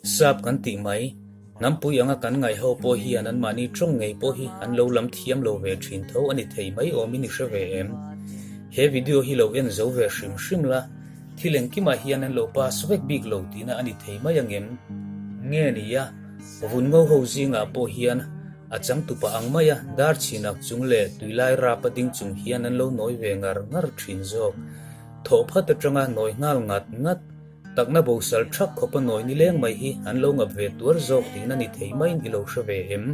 Sap kan tih mai, hnampui anga kan ngaih ho pawh hian anmahni tawng ngei pawh hi an lo lam thiam lo ve thin tho a ni thei mai awmin i hre ve em? He video hi lo en zo ve hrim hrim la, thil engkimah hian an lo pass vek bik lo tihna a ni thei mai angem? Nge nia, vun ngo ho zingah pawh hian a changtupa ang maia dar chhinak chung leh tuilai rapa ding chung hian an lo nawi ve ngar ngar thin zawk. Thawh phat atanga nawi nghal ngat ngat. Takna bosal thak khawpa nawi nileng mai hi an lo ngap ve tuar zawk tihna ni thei maiin i lo hre ve em?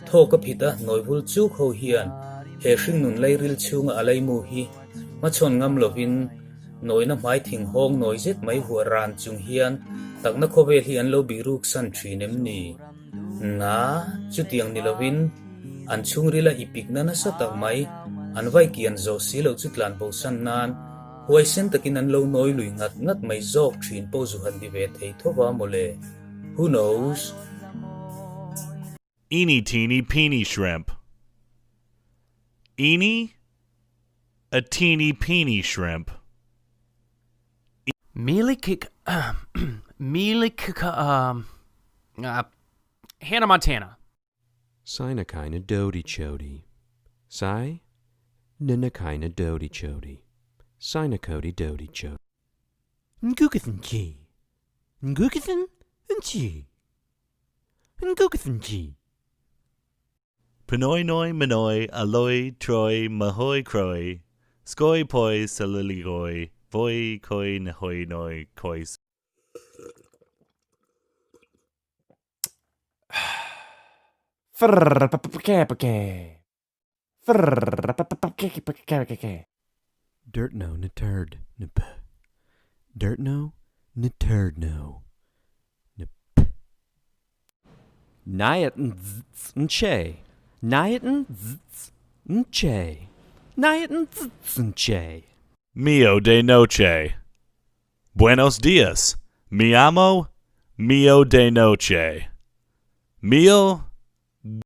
Thawk a phit a, nawi vul chuk ho hian he hringnun lairil chhunga a laimu hi hmachhawn ngam lovin nawina hmai thing hawng nawi zet mai huah ran chung hian takna khawvel hi an lo bihruk san thin em ni? Na, chutiang ni lovin an chhungrila i pikna nasa tak mai an vai kian zawh si loh chu tlan bosan nan Huaisen takin an lo nawi lui ngat ngat mai zawk thin pawh zu han ni ve thei tho va mawle. Who knows? Eeny teeny peeny shrimp. Eeny a teeny peeny shrimp. Mealy kick, mealy kick, um, uh, Hannah Montana. Sinakina dody chody. Si ninakina dody chody. Sinakody dody chody. Ngukathan chi. Ngukathan chi. Ngukathan chi. Pinoy noi manoi aloi troi mahoi croi. Skoi poi soliligoi voi koi nehoi noi koi. Dirt no na turd na p. Dirt no na turd no na p. Nyat nche. Nyat nche. Nyat nche. Mio de noche. Buenos dias. Mi amo mio de noche. Mio.